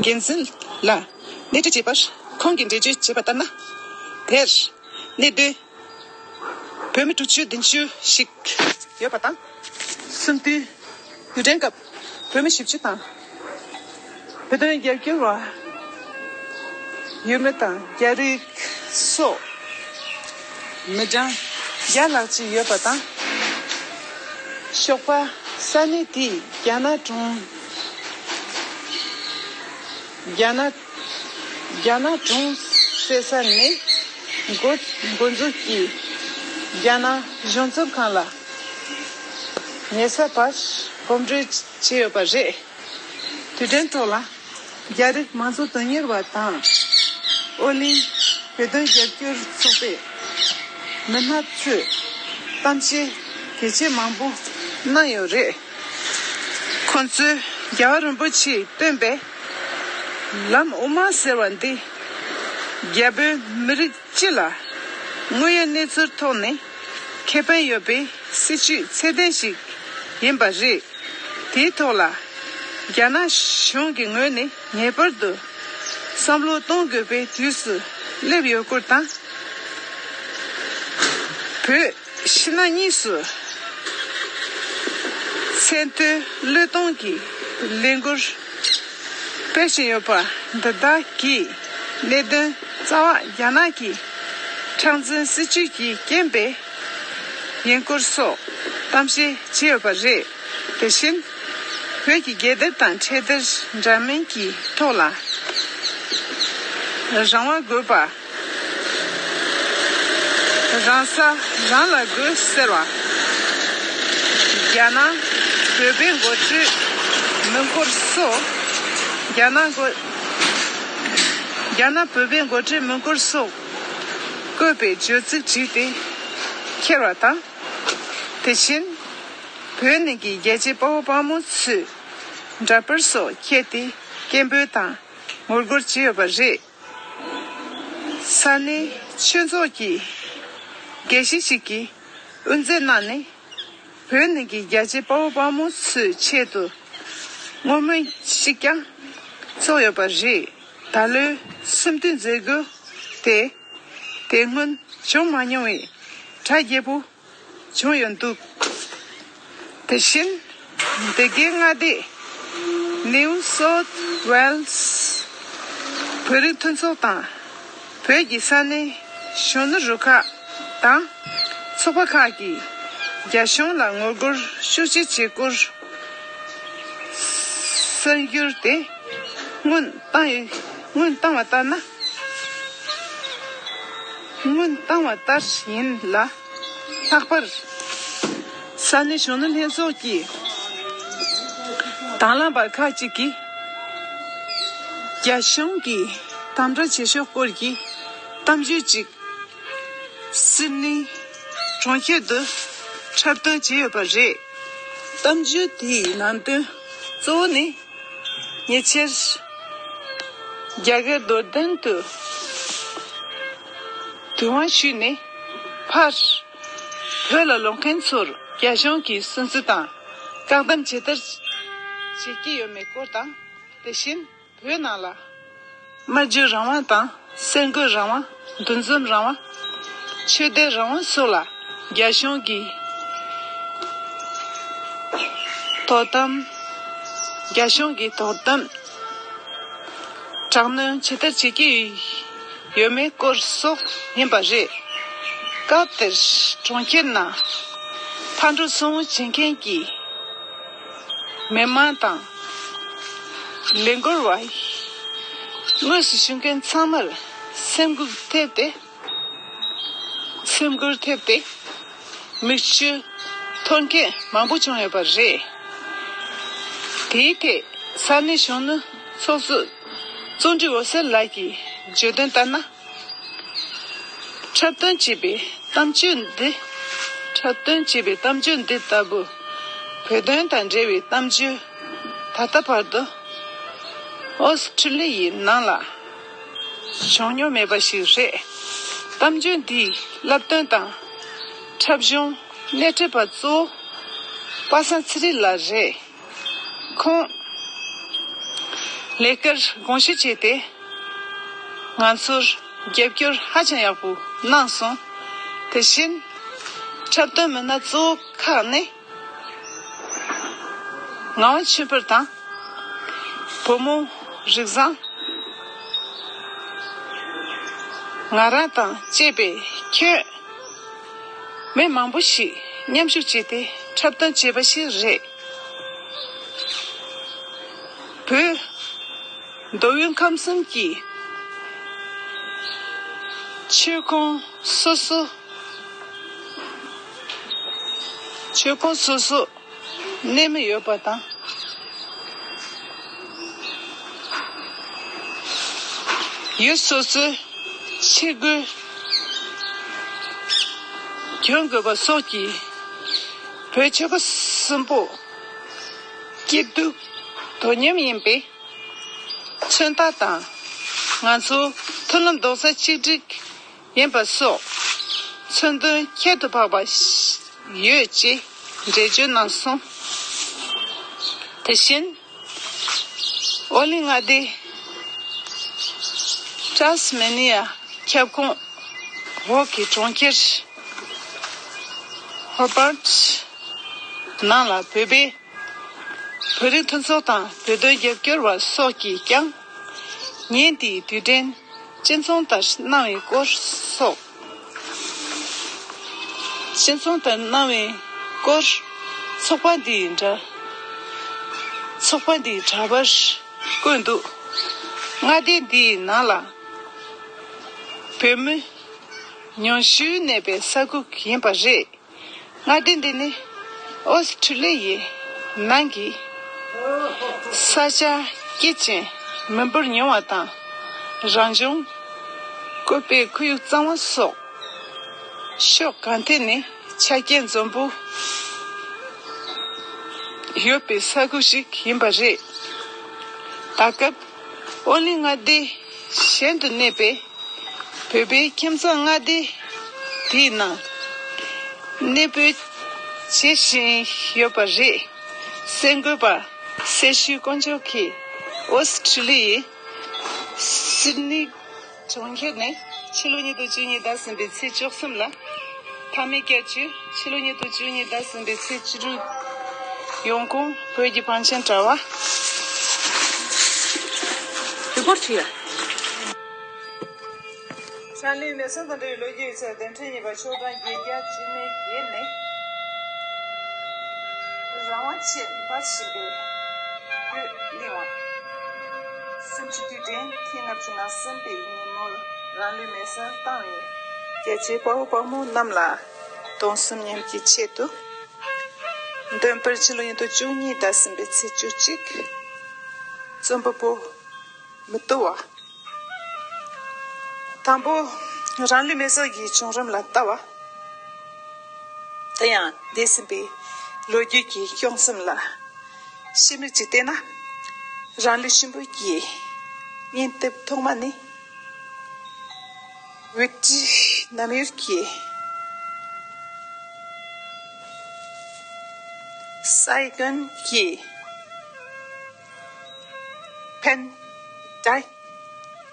འགན་འཛིན་ལ་གནས་དྲི་བྱས་པར། ཁོང་གིས་འགྲེལ་བརྗོད་བྱས་པ་ལྟར་ན། དེར་གནས་སྡོད་བོད་མི་དྲུག་ཅུ་བདུན་ཅུ་ཞིག་ཡོད་པ་དང་། གསུམ་དུས་དུས་དྲན་སྐབས་བོད་མི་བཞི་བཅུ་དང་། བོད་དོན་རྒྱབ་སྐྱོར་བ་ཡུལ་མི་དང་རྒྱ་རིགས་སོགས་མི་གྲངས་བརྒྱ་ལྷག་ཅིག་ཡོད་པ་དང་། ཞོགས་པ་ས་གནས་དེའི་རྒྱ་ནག་གྲོང་རྒྱ་ནག་རྒྱ་ནག་གྲོང་གསེབ་ས་ནས་འགོ་འགོ་འཛུགས་ཀྱིས་རྒྱ་ནག་གཞུང་ཚབ་ཁང་ལ་ཉེ་ས་བར་གོམ་བགྲོད་བྱས་ཡོད་པ་རེད། དུས་དྲན་ཐོག་ལ་རྒྱ་རིགས་མང་གཙོ་དོན་གཉེར་བ་དང་། ཨོ་གླིང་བོད་དོན་རྒྱབ་སྐྱོར་ཚོགས་པའི་མི་སྣ་ཚོས་གཏམ་བཤད་གལ་ཆེ་མང་པོ་གནང་ཡོད་རེད། ཁོང་ཚོས་རྒྱལ་བ་རིན་པོ་ཆེས་བཏོན་པའི་ལམ་དབུ་མ་ཟེར་བ་འདི་རྒྱ་བོད་མི་རིགས་སྤྱི་ལ་དངོས་ཡོད་གནས་ཚུལ་ཐོག་ནས་ཁེ་ཕན་ཡོད་པའི་སྲིད་བྱུས་ཚད་ལྡན་ཞིག་ཡིན་པ་རེད། དེའི་ཐོག་ལ་རྒྱ་ནག་གཞུང་གི་ངོས་ནས་ངེས་པར་དུ་བསམ་བློ་གཏོང་དགོས་པའི་དུས་སུ་སླེབས་ཡོད་སྐོར་དང་། བོད་ཕྱི་ནང་གཉིས་སུ་ཚད་མཐོའི་བློས་གཏོང་གི་ལས་འགུལ་སྤེལ་བཞིན་ཡོད་པ་འདི་དག་གི་གནད་དོན་རྩ་བ་རྒྱ་ནག་གི་མཁྲེགས་འཛིན་སྲིད་བྱུས་ཀྱི་རྐྱེན་པས་ཡིན་སྐོར་སོགས་གཏམ་བཤད་བྱས་ཡོད་པ་རེད། དེ་བཞིན་བོད་ཀྱི་རྒྱལ་དར་དང་འཕྲེད་དར་འདྲ་མིན་གྱི་ཐོག་ལ་རང་དབང་དགོས་པ། རང་ས་རང་ལ་དགོས་ཟེར་བ། རྒྱ་ནག་བོད་པའི་འགོ་ཁྲིད་མི་འཁོར་སོགས། རྒྱ་ནག་འགོ་རྒྱ་ནག་བོད་པའི་འགོ་ཁྲིད་མི་འཁོར་སོགས་བཀོད་པའི་བརྗོད་ཚིག་བྲིས་ཏེ་འཁྱེར་བ་དང་། དེ་བཞིན་བོད་ནང་གི་རྒྱལ་གཅེས་དཔའ་བོ་དཔའ་མོ་ཚོས་འདྲ་དཔར་སོགས་འཁྱེར་ཏེ་སྐད་འབོད་དང་ངོ་རྒོལ་བྱས་ཡོད་པ་རེད། ས་གནས་ཆོས་ཚོགས་ཀྱི་དགེ་བཤེས་ཤིག་གིས་དབུ་མཛད་གནང་ནས། བོད་ནང་གི་རྒྱལ་གཅེས་དཔའ་བོ་དཔའ་མོ་ཚོའི་ཆེད་དུ་བསྔོ་སྨོན་ཞིག་ཀྱང་ཚོགས་ཡོད་པ་རེད། ད་ལོའི་གསུམ་བསྟུན་མཛད་སྒོའི་ སྟེ། དེ་སྔོན་བྱུང་མ་མྱོང་བའི་གྲ་རྒྱས་པོ་བྱུང་ཡོད་འདུག་དེ་བཞིན་འདི་གའི་མངའ་སྡེ་New South Wales བོད་རིགས་མཐུན་ཚོགས་དང་། བོད་ཀྱི་ས་གནས་གཞོན་ནུ་རུ་ཁག་དང་ཚོགས་པ་ཁག་གིས་རྒྱ་གཞུང་ལ་ངོ་རྒོལ་ཤུགས་ཆེ་བྱེད་སྐོར་གསར་འགྱུར་དེ་སྔོན་བཏང་ཡོད། སྔོན་བཏང་བ་ལྟར་ན། སྔོན་བཏང་བ་ལྟར་ཡིན་ལ། ལྷག་པར་ས་གནས་གཞོན་ནུ་ལྷན་ཚོགས་ཀྱི་དང་བླངས་པ་ཁག་ཅིག་གིས་རྒྱ་གཞུང་གིས་དམ་དྲག་བྱེད་ཕྱོགས་སྐོར་གྱི་གཏམ་བརྗོད་ཅིག་སིད་ནི་གྲོང་ཁྱེར་དུ་འཁྲབ་སྟོན་བྱས་ཡོད་པ་རེད། གཏམ་བརྗོད་དེའི་ནང་དོན་གཙོ་བོ་ནི། ཉེ་ཆར་རྒྱ་གར་རྡོར་གདན་དུ་དུས་དབང་ཞུས་ནས་ཕར་བོད་ལ་ལོག་མཁན་ཚོར་རྒྱ་གཞུང་གིས་སུན་གཙེར་དང་བཀག་སྡོམ་ཇི་ལྟར་བྱེད་ཀྱི་ཡོད་མེད་སྐོར་དང་། དེ་བཞིན་བོད་ནང་ལ་སྨྲ་བརྗོད་རང་དབང་དང་གསར་འགོད་རང་དབང་། འདུ་འཛོམས་རང་དབང་། ཆོས་དད་རང་དབང་སོགས་ལ་རྒྱ་གཞུང་གིས་དོ་དམ། རྒྱ་གཞུང་གིས་དོ་དམ་དྲག་གནོན་ཇི་ལྟར་བྱེད་ཀྱི་ཡོད་མེད་སྐོར་སོགས་ཡིན་པ་རེད། སྐབས་དེར་གྲོང་ཁྱེར་ནང་ཕར་འགྲོ་ཚུར་འོང་བྱེད་མཁན་གྱི་མི་མང་དང་ལས་འགུལ་བ། དངོས་སུ་ཞུགས་མཁན་ཚང་མར་སེམས་འགུལ་ཐེབས་ཏེ། སེམས་འགུལ་ཐེབས་ཏེ། མིག་ཆུ་འཐོར་མཁན་མང་པོ་བྱུང་ཡོད་པ་རེད། དེའི་ཐད་ས་གནས་གཞོན་ནུ་ཚོགས་གཙོ་བརྩོན་འགྲུས་འོད་ཟེར་ལགས་ཀྱིས་བརྗོད་དོན་ལྟར་ན། འཁྲབ་སྟོན་བྱས་པའི་གཏམ་བརྗོད་འདི། འཁྲབ་སྟོན་བྱས་པའི་གཏམ་བརྗོད་འདི་ལྟ་བུ་བོད་དོན་དང་འབྲེལ་བའི་གཏམ་བརྗོད་ད་ལྟ་བར་དུ་ཨོ་སི་ཁྲུ་ལི་ཡའི་ནང་ལ་བྱུང་མྱོང་མེད་པ་ཞིག་རེད། གཏམ་བརྗོད་འདིའི་བསླབ་སྟོན་དང་འཁྲབ་གཞུང་སྣེ་ཁྲིད་པ་གཙོ་བོ་པ་སངས་ཚེ་རིང་ལགས་རེད། ཁོང་ལས་ཀར་དགོངས་ཞུ་བྱས་ཏེ་ང་ཚོར་རྒྱབ་སྐྱོར་ཧ་ཅང་ཡག་པོ་གནང་སོང་། དེ་བཞིན་འཁྲབ་སྟོན་མི་སྣ་གཙོ་བོ་ཁག་ནི། ངག་དབང་ཆོས་འཕེལ་དང་། བུ་མོ་རིག་བཟང་། ང་རང་དང་བཅས་པའི་ཁྱོན་མི་མང་པོ་ཞིག་མཉམ་ཞུགས་བྱས་ཏེ་འཁྲབ་སྟོན་བྱས་པ་ཞིག་རེད། བོད་མདོ་དབུས་ཁམས་གསུམ་གྱི་ཆོལ་ཁོངས་སོ་སོ། ཆོལ་ཁོངས་སོ་སོ་གནས་མི་ཡོད་པ་དང་། ཡུལ་སོ་སོའི་ཆས་གོས་གྱོན་དགོས་པ་སོགས་ཀྱིས་བོད་ཆོལ་ཁ་གསུམ་པོ་སྐྱིད་སྡུག་དོ་མཉམ་ཡིན་པའི་མཚོན་རྟགས་དང་། ང་ཚོ་མཐུན་ལམ་རྡོག་རྩ་གཅིག་སྒྲིལ་ཡིན་པ་སོགས་མཚོན་དོན་ཁྱད་དུ་འཕགས་པ་ཡོད་ཅེས་འགྲེལ་བརྗོད་གནང་སོང་། དེ་བཞིན་ཨོ་གླིང་མངའ་སྡེའི་ཏཱས་མེ་ནི་ཡ་ཁྱབ་ཁོངས་འོག་གི་གྲོང་ཁྱེར་ཧོ་བར་ཊི་ནང་ལ་བོད་པའི་བོད་རིགས་མཐུན་ཚོགས་དང་བོད་དོན་རྒྱབ་སྐྱོར་བ་སོགས་ཀྱིས་ཀྱང་ཉིན་དེའི་དུས་དྲན་སྤྱི་ཚོགས་ལྟར་གནང་བའི་སྐོར་སོགས། སྤྱི་ཚོགས་ལྟར་གནང་བའི་སྐོར་ཚོགས་པ་འདིའི་འདྲ། ཚོགས་པ་འདིའི་དྲ་བར་བཀོད་འདུག་མངའ་སྡེ་འདིའི་ནང་ལ་བོད་མི་ཉུང་ཤོས་གནས་པའི་ས་ཁུལ་ཡིན་པ་རེད། མངའ་སྡེ་འདི་ནི་ཨོ་སི་ཁྲུ་ལི་ཡའི་ནང་གི་ས་ཆ་སྐྱིད་ཅིང་མི་འབོར་ཉུང་བ་དང་། རང་བྱུང་བཀོད་པའི་ཁོར་ཡུག་གཙང་བ་སོགས་ཕྱོགས་གང་ཐད་ནས་ཆ་རྐྱེན་འཛོམས་པོ་ཡོད་པའི་ས་ཁུལ་ཞིག་ཡིན་པ་རེད། ད་སྐབས་ཨོ་གླིང་མངའ་སྡེ་གཞན་དུ་གནས་པའི་བོད་པའི་ཁྱིམ་ཚང་མངའ་སྡེ་དེའི་ནང་གནས་སྤོས་བྱེད་བཞིན་ཡོད་པ་རེད། གསར་འགོད་པ་སེར་ཤུལ་དཀོན་མཆོག་གིས་ཨོ་སི་ཁྲུ་ལི་ཡའི་སིད་ནི་གྲོང་ཁྱེར་ནས། ཕྱི་ལོ་ཉིས་སྟོང་བཅུ་གཉིས་ཟླ་གསུམ་པའི་ཚེས་བཅུ་གསུམ་ལ། མཐའ་མའི་བརྒྱད་ཅུ། ཕྱི་ལོ་ཉིས་སྟོང་བཅུ་གཉིས་ཟླ་གསུམ་པའི་ཚེས་བཅུ་དྲུག་ཡོང་ཁུངས་བོད་ཀྱི་བང་ཆེན་དྲ་བ། རི་པོར་ཊི་བྱེད་ཡ། ཧྲན་ལི་མེ་སོང་དང་འབྲེལ་བའི་ལོ་རྒྱུས་ཡིག་ཚགས་དོན་ཕྲན་གཉིས་པ་ཆོག་གྲངས་བརྒྱད་བརྒྱ་བཅུ་མེད་བརྒྱད་ནས། རང་དབང་ཆེད་འབར་བཞིན་པའི་སྐུད་གླིང་བ། སུམ་ཅུ་དུས་དྲན་ཐེངས་ལྔ་བཅུ་ང་གསུམ་པའི་ཉིན་མོར་རང་ལུས་མེ་སྲེག་བཏང་བའི་རྒྱལ་གཅེས་དཔའ་བོ་དཔའ་མོ་རྣམས་ལ་གདུང་སེམས་མཉམ་སྐྱེད་ཆེད་དུ། འདོན་པར་ཕྱི་ལོ་ཉིས་སྟོང་བཅུ་གཉིས་ཟླ་གསུམ་པའི་ཚེས་བཅུ་གཅིག་རྩོམ་པ་པོ། མི་ཏོ་བ། དང་པོ། རང་ལུས་མེ་སྲེག་གི་བྱུང་རིམ་ལ་ལྟ་བ། དེ་ཡང་འདས་ཟིན་པའི་ལོ་རྒྱུས་ཀྱི་སྐྱོང་སེམས་ལ་ཕྱི་མིག་ཅིག་བལྟས་ན། རང་ལུས་གཤིན་པོ་གྱི་སྙིང་སྟོབས་ཐོག་མ་ནི། ཝི་ཊི་ནམ་ཡུལ་གྱི་སའི་གོན་གྱི་ཕན་ཏྲའི་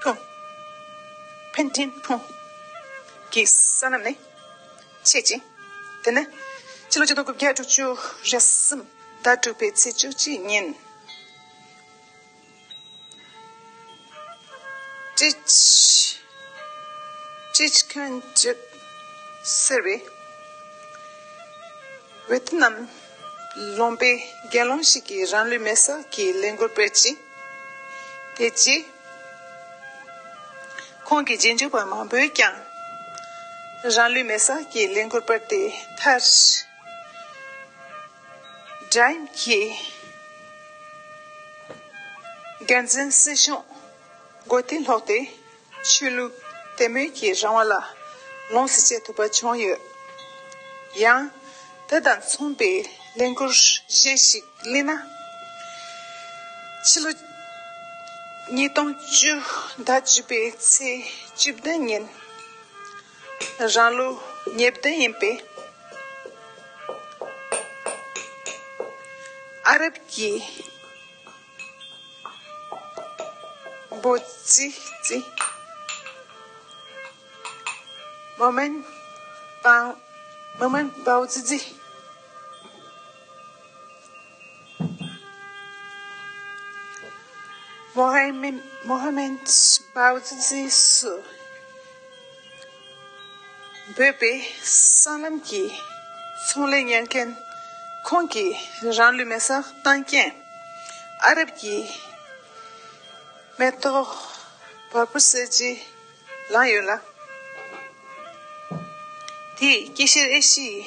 ཕུང་། ཕན་ཏྲིན་ཕུང་གི་སྲང་ལམ་ནས་མཆེད་ཅིང་། དེ་ནས་ཕྱི་ལོ་ཆིག་སྟོང་དགུ་བརྒྱ་དྲུག་ཅུ་རེ་གསུམ་ཟླ་དྲུག་པའི་ཚེས་བཅུ་གཅིག་ཉིན། ཀྲིཆ། ཀྲིཆ་ཁན་ཇིད་ཟེར་བའི་ཝེ་ཏི་ནམ་ལུང་པའི་དགེ་སློང་ཞིག་གིས་རང་ལུས་མེ་སྲེག་གི་ལས་འགུལ་སྤེལ་ཅིང་། དེ་རྗེས་ཁོང་གི་རྗེས་འཇུག་པ་མང་པོས་ཀྱང་རང་ལུས་མེ་སྲེག་གི་ལས་འགུལ་སྤེལ་ཏེ་མཐར། ཌའིམ་གྱི་འགན་འཛིན་སྲིད་གཞུང་མགོ་རྟིང་སློག་སྟེ་ཆོས་ལུགས་དད་མོས་ཀྱི་རང་དབང་ལ་ལོངས་སུ་སྤྱད་ཐུབ་པ་བྱུང་ཡོད། ཡང་དེ་དང་མཚུངས་པའི་ལས་འགུལ་གཞན་ཞིག་གླེང་ན། ཕྱི་ལོ་ཉིས་སྟོང་བཅུ་ཟླ་བཅུ་པའི་ཚེས་བཅུ་བདུན་ཉིན་རང་ལོ་ཉེར་བདུན་ཡིན་པའི་ཨ་རབ་ཀྱི་བོ་ཙི་ཙི། མོ་མན་པང་། མོ་མན་བའོ་ཙི་ཙི། མོ་ཧ་མན། མོ་ཧ་མན་བའོ་ཙི་ཙི་སུ། འབོད་པའི་སྲང་ལམ་གྱི་ཚོང་ལས་གཉེར་མཁན་ཁོང་གིས་རང་ལུས་མེ་སྲེག་བཏང་རྐྱེན་ཨ་རབ་ཀྱི་མེ་ཏོག་བ་སྤུ་གསེར་བརྗེ་ལངས་ཡོད་ལ། དེས་དཀྱིལ་ཤར་ཨེ་ཤི་ཡའི་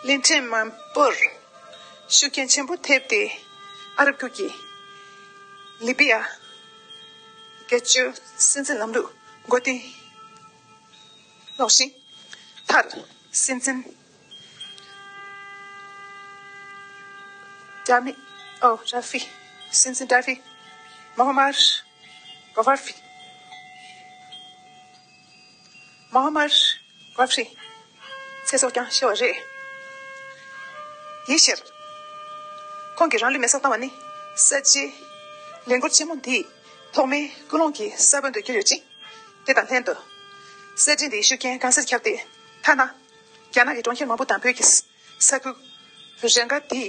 གླིང་ཕྲན་མང་པོར་ཤུགས་རྐྱེན་ཆེན་པོ་ཐེབས་ཏེ་ཨ་རབ་ཁུལ་གྱི་ལི་བི་ཡ་སྒེར་གཅོད་སྲིད་འཛིན་ལམ་ལུགས་མགོ་རྟིང་སློག་ཤིང་། མཐར་སྲིད་འཛིན་ཌ་མི། ཨོ་ཌ་ཕི། སྲིད་འཛིན་ཌ་ཕི་མོ་ཧ་མར་གོ་ཝར་ཕི། མོ་ཧ་མར་གོ་ཝར་ཕི་ཚེ་སྲོག་ཀྱང་ཤོར་བ་རེད། དེའི་ཕྱིར་ཁོང་གིས་རང་ལུས་མེ་སྲེག་བཏང་བ་ནི་གསར་བརྗེའི་ལས་འགུལ་ཆེན་མོ་འདིའི་ཐོག་མའི་ཀུན་སློང་གི་ས་བོན་དུ་གྱུར་ཡོད་ཅིང་། དེ་དང་ལྷན་དུ་གསར་བརྗེ་འདིའི་ཤུགས་རྐྱེན་གང་སར་ཁྱབ་སྟེ། ཐ་ན་རྒྱ་ནག་གི་གྲོང་ཁྱེར་མང་པོ་དང་བོད་ཀྱི་ས་ཁུལ་རེ་འགའ་དེའི་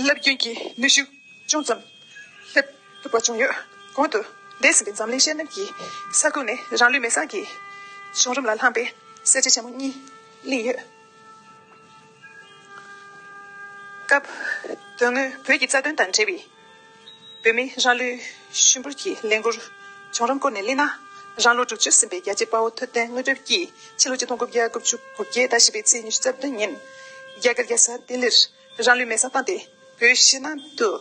རླབས་རྒྱུན་གྱི་ནུས་ཤུགས་ཅུང་ཙམ་སླེབས་ཐུབ་པ་བྱུང་ཡོད། གོང་དུ་འདས་ཟིན་པའི་འཛམ་གླིང་ཤར་ནུབ་ཀྱི་ས་ཁུལ་ནས་རང་ལུས་མེ་སྲེག་གི་བྱུང་རིམ་ལ་ལྷག་པའི་གསལ་བྱེད་ཆེན་མོ་གཉིས་གླེང་ཡོད། སྐབས་དོན་དངོས་བོད་ཀྱི་རྩ་དོན་དང་འབྲེལ་བའི་བོད་མིའི་རང་ལུས་གཤིན་པོ་གྱི་ལས་འགུལ་བྱུང་རིམ་སྐོར་ནས་གླེང་ན། རང་ལོ་དྲུག་ཅུ་ཟིན་པའི་རྒྱལ་གཅེས་དཔའ་བོ་ཐུབ་བསྟན་དངོས་གྲུབ་ཀྱིས་ཕྱི་ལོ་ཆིག་སྟོང་དགུ་བརྒྱ་དགུ་བཅུ་གོ་བརྒྱད་ཟླ་བཞི་པའི་ཚེས་ཉི་ཤུ་རྩ་བདུན་ཉིན་རྒྱ་གར་རྒྱལ་ས་ལྡི་ལིར་རང་ལུས་མེ་སྲེག་བཏང་སྟེ། བོད་ཕྱི་ནང་དུ་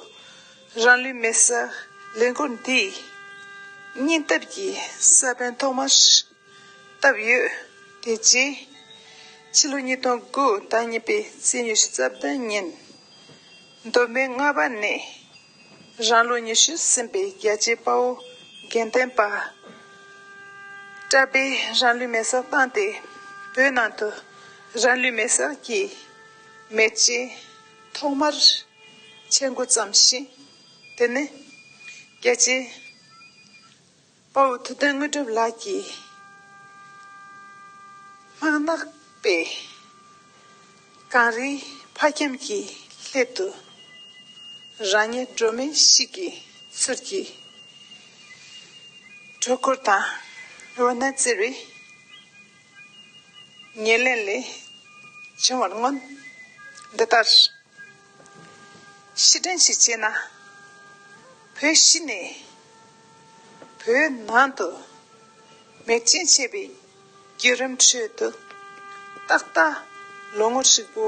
རང་ལུས་མེ་སྲེག་ལས་འགུལ་འདིའི་སྙིང་སྟོབས་ཀྱི་ས་བོན་ཐོག་མར་བཏབ་ཡོད། དེ་རྗེས་ཕྱི་ལོ་ཉིས་སྟོང་དགུ་ཟླ་གཉིས་པའི་ཚེས་ཉི་ཤུ་རྩ་བདུན་ཉིན་མདོ་སྨད་རྔ་བ་ནས་རང་ལོ་ཉི་ཤུ་ཟིན་པའི་རྒྱལ་གཅེས་དཔའ་བོ་དགེ་ལྡན་པ་བཀྲ་བྷེ་རང་ལུས་མེ་སྲེག་བཏང་སྟེ། བོད་ནང་དུ་རང་ལུས་མེ་སྲེག་གི་མེ་ལྕེ་ཐོག་མར་མཆེད་འགོ་བརྩམས་ཤིང་། དེ་ནས་རྒྱལ་གཅེས་ དཔའ་བོ་ཐུབ་བསྟན་དངོས་གྲུབ་ལགས་ཀྱིས་སྨག་ནག་པའི་གངས་རིའི་ཕ་ཁྱིམ་གྱི་སླད་དུ་རང་ཉིད་སྒྲོན་མེ་ཞིག་གི་ཚུལ་གྱིས་དྲོད་ཁོལ་དང་འོད་སྣང་བཙིར་བའི་ཉེར་ལེན་ལས་བྱུང་བར་མངོན། འདི་ལྟར། ཕྱིར་དྲན་ཞིག་བྱས་ན། བོད་གཞིས་ནས་བོད་ནང་དུ་མེ་ཅན་མཆེད་པའི་བརྒྱུད་རིམ་ཁྲོད་དུ་ཏག་ཏག་ལོ་ངོ་ཧྲིལ་པོ་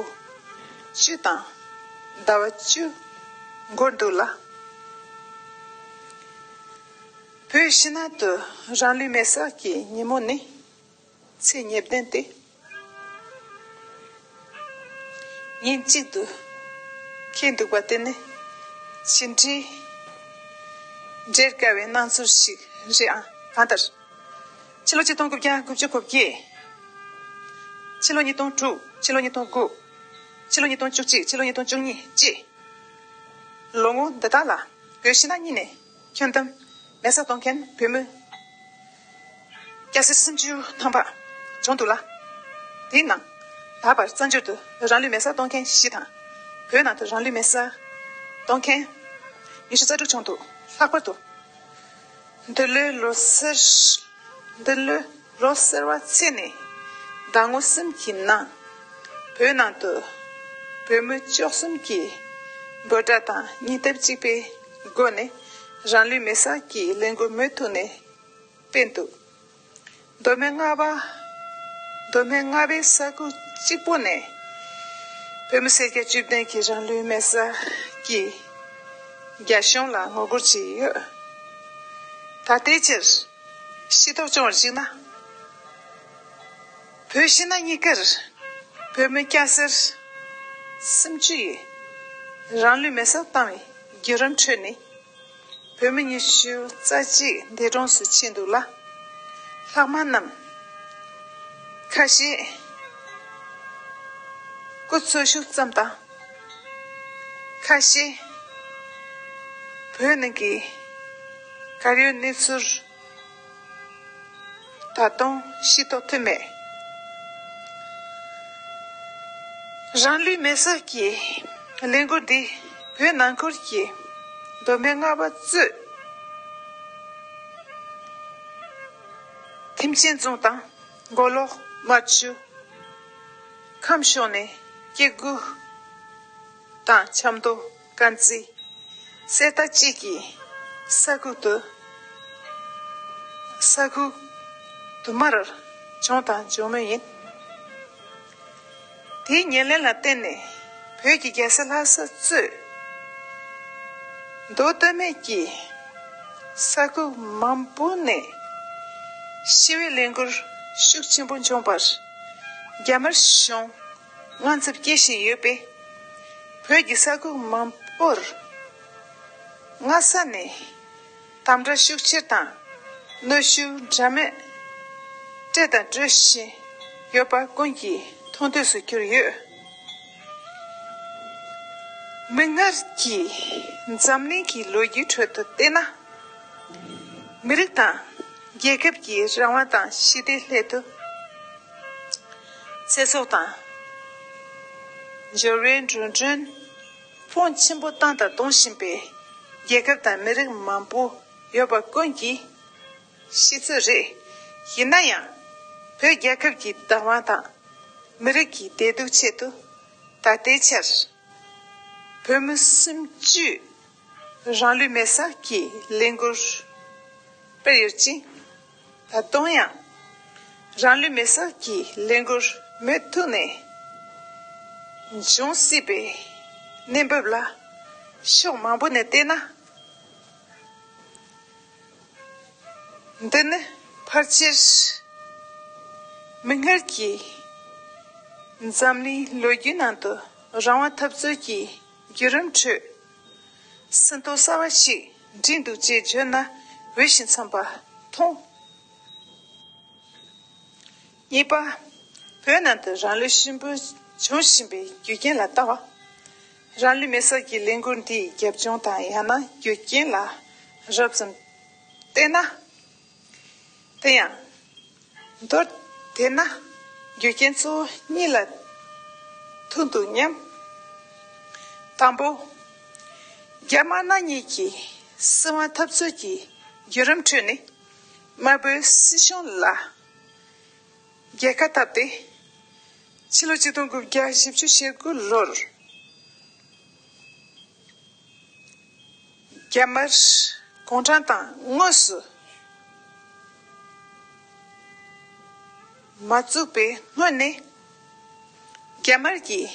བཅུ་དང་ཟླ་བ་བཅུ་འགོར་འདུག་ལ། བོད་ཕྱི་ནང་དུ་རང་ལུས་མེ་སྲེག་གི་ཉིན་མོ་ནི། ཚེས་ཉེར་བདུན་སྟེ། ཉིན་གཅིག་ཏུ་འཁེལ་འདུག་པ་དེ་ནི་ཇི་འདྲའི་འགྲེལ་དཀའ་བའི་སྣང་ཚུལ་ཞིག་རེད་ཨང་། གང་ལྟར། ཕྱི་ལོ་ཆིག་སྟོང་དགུ་བརྒྱ་དགུ་བཅུ་གོ་བརྒྱད། ཕྱི་ལོ་ཉིས་སྟོང་དྲུག་ཕྱི་ལོ་ཉིས་སྟོང་དགུ་ཕྱི་ལོ་ཉིས་སྟོང་བཅུ་གཅིག་ཕྱི་ལོ་ཉིས་སྟོང་བཅུ་གཉིས་བཅས། ལོ་ངོ་འདི་དག་ལ་བོད་ཕྱི་ནང་གཉིས་ནས་ཁྱོན་བསྡོམས་མེ་སྲེག་གཏོང་མཁན་བོད་མི་སྐྱ་སེར་སུམ་ཅུ་ཐམ་པ་བྱུང་འདུག་ལ། དེའི་ནང་ད་བར་བཙན་བྱོལ་དུ་རང་ལུས་མེ་སྲེག་གཏོང་མཁན་བཞི་དང་། བོད་ནང་དུ་རང་ལུས་མེ་སྲེག་གཏོང་མཁན་ཉི་ཤུ་རྩ་དྲུག་བྱུང་འདུག་ལྷག་པར་དུ། འདི་ལོའི་ལོ་སར། འདི་ལོའི་ལོ་གསར་བ་ཚེས་ནས་ཟླ་ངོ་གསུམ་གྱི་ནང་། བོད་ནང་དུ་བོད་མི་བཅུ་གསུམ་གྱིས་འབོད་སྒྲ་དང་སྙིང་སྟོབས་གཅིག་པའི་སྒོ་ནས་རང་ལུས་མེ་སྲེག་གི་ལས་འགུལ་མུ་མཐུད་ནས་སྤེལ་འདུག་མདོ་སྨད་རྔ་བ། མདོ་སྨད་རྔ་བའི་ས་ཁུལ་གཅིག་པོ་ནས་བོད་མི་སེར་སྐྱ་བཅུ་བདུན་གྱིས་རང་ལུས་མེ་སྲེག་གིས་རྒྱ་གཞུང་ལ་ངོ་རྒོལ་བྱས་ཡོད། ད་ལྟའི་ཆར་ཤེས་རྟོགས་བྱུང་བར་གཞིགས་ན། བོད་ཕྱི་ནང་གཉིས་ཀར་བོད་མི་སྐྱ་སེར་སུམ་ཅུ་ཡིས་རང་ལུས་མེ་སྲེག་བཏང་བའི་བརྒྱུད་རིམ་ཁྲོད་ནས། བོད་མི་ཉི་ཤུ་རྩ་གཅིག་འདས་གྲོངས་སུ་ཕྱིན་འདུག་ལ། ལྷག་མ་རྣམས་ཁ་ཤས་སྐུ་འཚོ་བཞུགས་ཙམ་དང་། ཁ་ཤས་བོད་ནང་གི་གར་ཡོད་གནས་ཚུལ་ད་དུང་ཤེས་རྟོགས་ཐུབ་མེད། རང་ལུས་མེ་སྲེག་གི་ལས་འགུལ་འདི་བོད་ནང་ཁུལ་གྱི་མདོ་སྨད་རྔ་བ་གཙོས་ཐེམ་ཆེན་རྫོང་དང་མགོ་ལོག་རྨ་ཆུ། ཁམས་ཕྱོགས་ནས་སྐྱེ་རྒུ་དང་ཆབ་མདོ། དཀར་མཛེས། གསེར་རྟ་བཅས་ཀྱི་ས་ཁུལ་དུ། ས་ཁུལ་དུ་མར་བྱུང་དང་འབྱུང་མུས་ཡིན། དེའི་ཉེར་ལེན་ལ་བརྟེན་ནས་བོད་ཀྱི་རྒྱལ་ས་ལྷ་ས་གཙོས་མདོ་སྟོད་སྨད་ཀྱི་ས་ཁུལ་མང་པོ་ནས་ཞི་བའི་ལས་འགུལ་ཤུགས་ཆེན་པོ་འབྱུང་བར་རྒྱ་དམར་གཞུང་དངངས་འཚབ་སྐྱེ་བཞིན་ཡོད་པས། བོད་ཀྱི་ས་ཁུལ་མང་པོར་སྔ་ས་ནས་དམ་དྲག་ཤུགས་ཆེར་དང་གནོན་ཤུགས་འདྲ་མིན་སྤྲད་དང་སྤྲོད་བཞིན་ཡོད་པ་ཀུན་གྱིས་མཐོང་ཐོས་སུ་གྱུར་ཡོད། མིག་སྔར་གྱི་འཛམ་གླིང་གི་ལོ་རྒྱུས་ཁྲོད་དུ་བལྟས་ན། མི་རིགས་དང་རྒྱལ་ཁབ་ཀྱི་རང་དབང་དང་ཞི་བདེའི་སླད་དུ། ཚེ་སྲོག་དང་འབྱོར་བའི་འགྲོ་གྲོན་ཕོན་ཆེན་པོ་བཏང་དང་གཏོང་བཞིན་པའི་རྒྱལ་ཁབ་དང་མི་རིགས་མང་པོ་ཡོད་པ་ཀུན་གྱིས་ཤེས་ཚོད་རེད། ཡིན་ན་ཡང་། བོད་རྒྱལ་ཁབ་ཀྱི་བདག་དབང་དང་མི་རིགས་ཀྱི་བདེ་སྡུག་ཆེད་དུ་ད་ལྟའི་ཆར། བོད་མི་སུམ་ཅུས་རང་ལུས་མེ་སྲེག་གི་ལས་འགུལ་སྤེལ་ཡོད་ཅིང་། ད་དུང་ཡང་རང་ལུས་མེ་སྲེག་གི་ལས་འགུལ་མུ་མཐུད་ནས་འབྱུང་སྲིད་པའི་གནས་བབ་ལ་ཕྱོགས་མང་པོ་ནས་བལྟས་ན། འདི་ནི་ཕལ་ཆེར་མིག་སྔར་གྱི་འཛམ་གླིང་ལོ་རྒྱུས་ནང་དུ་རང་དབང་འཐབ་རྩོད་ཀྱི་བརྒྱུད་རིམ་ཁྲོད་ཟིན་ཐོ་གསར་བ་ཞིག་བསྒྲིགས་འདུག་ཅེས་བརྗོད་ན་འོས་ཤིང་འཚམས་པ་མཐོང་། གཉིས་པ། བོད་ནང་དུ་རང་ལུས་གཤིན་པོ་བྱུང་བཞིན་པའི་རྒྱུ་རྐྱེན་ལ་ལྟ་བ། རང་ལུས་མེ་སྲེག་གི་ལས་འགུལ་འདིའི་རྒྱབ་ལྗོངས་དང་ཡང་ན་རྒྱུ་རྐྱེན་ལ་རོབ་ཙམ་བལྟས་ན། དེ་ཡང་མདོར་དེད་ན་རྒྱུ་རྐྱེན་གཙོ་བོ་གཉིས་ལ་ཐུག་འདུག་སྙམ། དང་པོ། རྒྱ་དམར་ནག་གཉིས་ཀྱི་སྲིད་དབང་འཐབ་རྩོད་ཀྱི་བརྒྱུད་རིམ་ཁྲོད་ནས་དམར་པོའི་སྲིད་གཞུང་ལ་རྒྱལ་ཁ་བཏབ་སྟེ། ཕྱི་ལོ་ཆིག་སྟོང་དགུ་བརྒྱ་བཞི་བཅུ་ཞེ་དགུ་ལོར་རྒྱ་དམར་གུང་ཁྲན་ཏང་དངོས་སུ་མ་བཙུགས་པའི་སྔོན་ནས་རྒྱ་དམར་གྱིས་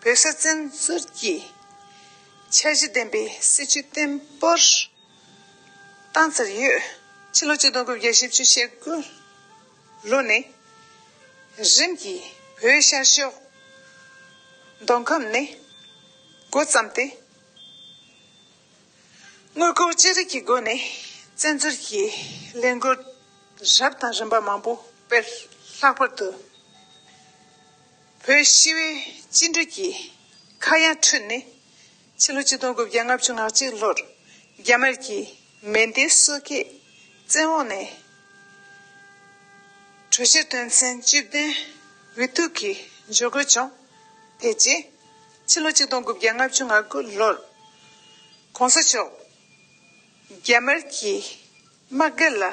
བོད་ས་བཙན་འཛུལ་གྱི་འཆར་གཞི་ལྡན་པའི་སྲིད་བྱུས་བརྟན་པོར་བཏང་ཚར་ཡོད། ཕྱི་ལོ་ཆིག་སྟོང་དགུ་བརྒྱ་བཞི་བཅུ་ཞེ་དགུ་ལོ་ནས་རིམ་གྱིས་བོད་ཤར་ཕྱོགས་མདོ་ཁམས་ནས་འགོ་བརྩམས་ཏེ། དངུལ་ལྐོག་ཅི་རིགས་ཀྱི་སྒོ་ནས་བཙན་འཛུལ་གྱི་ལས་འགུལ་རབ་དང་རིམ་པ་མང་པོ་སྤེལ། ལྷག་པར་དུ་བོད་ཞི་བའི་བཅིངས་འགྲོལ་གྱི་ཁ་གཡང་ཁྲོད་ནས་ཕྱི་ལོ་ཆིག་སྟོང་དགུ་བརྒྱ་ལྔ་བཅུ་ང་གཅིག་ལོར་རྒྱ་དམར་གྱི་མེ་མདའི་སོ་སྐྱེས་བཙན་འོག་ནས་གྲོས་ཆོད་དོན་ཚན་བཅུ་བདུན་འོས་བསྡུ་གི་འཇུག་སྒོ་བྱུང་། དེ་རྗེས་ཕྱི་ལོ་ཆིག་སྟོང་དགུ་བརྒྱ་ལྔ་བཅུ་ང་དགུ་ལོར་གོང་ས་མཆོག་རྒྱ་དམར་གྱི་དམག་སྒར་ལ་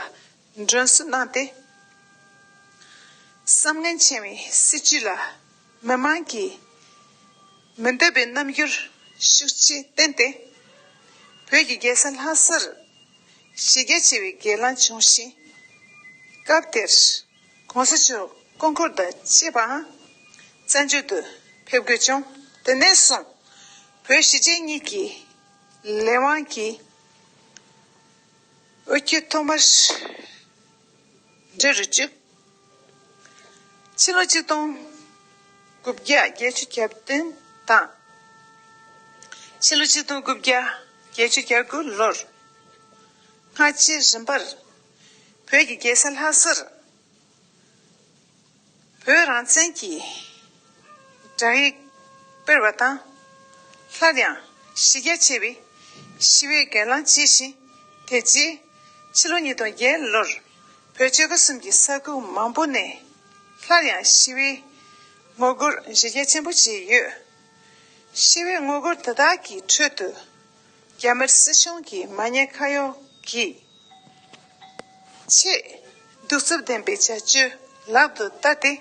མགྲོན་བསུ་གནང་སྟེ། བསམ་ངན་ཆེ་བའི་སྲིད་བྱུས་ལ་མི་མང་གིས་མི་འདོད་པའི་རྣམ་འགྱུར་ཤུགས་ཆེ་བསྟན་ཏེ། བོད་ཀྱི་རྒྱལ་ས་ལྷ་སར་གཞི་རྒྱ་ཆེ་བའི་སྒེར་ལངས་བྱུང་ཞིང་། སྐབས་དེར་གོང་ས་མཆོག་སྐུ་འཁོར་དང་བཅས་པའང་བཙན་བྱོལ་དུ་ཕེབས་དགོས་བྱུང་། དེ་ནས་བཟུང་བོད་གཞིས་བྱེས་གཉིས་ཀྱི་ལས་དབང་གི་འོ་སྐོལ་ཐོག་མར་འབྲི་རུ་བཅུག་ཕྱི་ལོ་ཆིག་སྟོང་དགུ་བརྒྱ་བརྒྱད་ཅུ་གྱ་བདུན་དང་། ཕྱི་ལོ་ཆིག་སྟོང་དགུ་བརྒྱ་བརྒྱད་ཅུ་གྱ་དགུ་ལོར་སྔ་ཕྱི་རིམ་པར་བོད་ཀྱི་རྒྱལ་ས་ལྷ་སར་བོད་རང་བཙན་གྱི་བསྒྲགས་ཡིག་སྤེལ་བ་དང་། སླར་ཡང་གཞི་རྒྱ་ཆེ་བའི་ཞི་བའི་སྒེར་ལངས་བྱས་ཤིང་། དེ་རྗེས་ཕྱི་ལོ་ཉིས་སྟོང་བརྒྱད་ལོར་བོད་ཆོལ་ཁ་གསུམ་གྱི་ས་ཁུལ་མང་པོ་ནས་སླར་ཡང་ཞི་བའི་ངོ་རྒོལ་གཞི་རྒྱ་ཆེན་པོ་བྱས་ཡོད། ཞི་བའི་ངོ་རྒོལ་དེ་དག་གི་ཁྲོད་དུ་རྒྱ་དམར་སྲིད་གཞུང་གི་མ་ཉེས་ཁ་གཡོགས་ཀྱི་ཆེས་གདུག་རྩུབ་ལྡན་པའི་བྱ་སྤྱོད་ལག་ཏུ་བསྟར་ཏེ།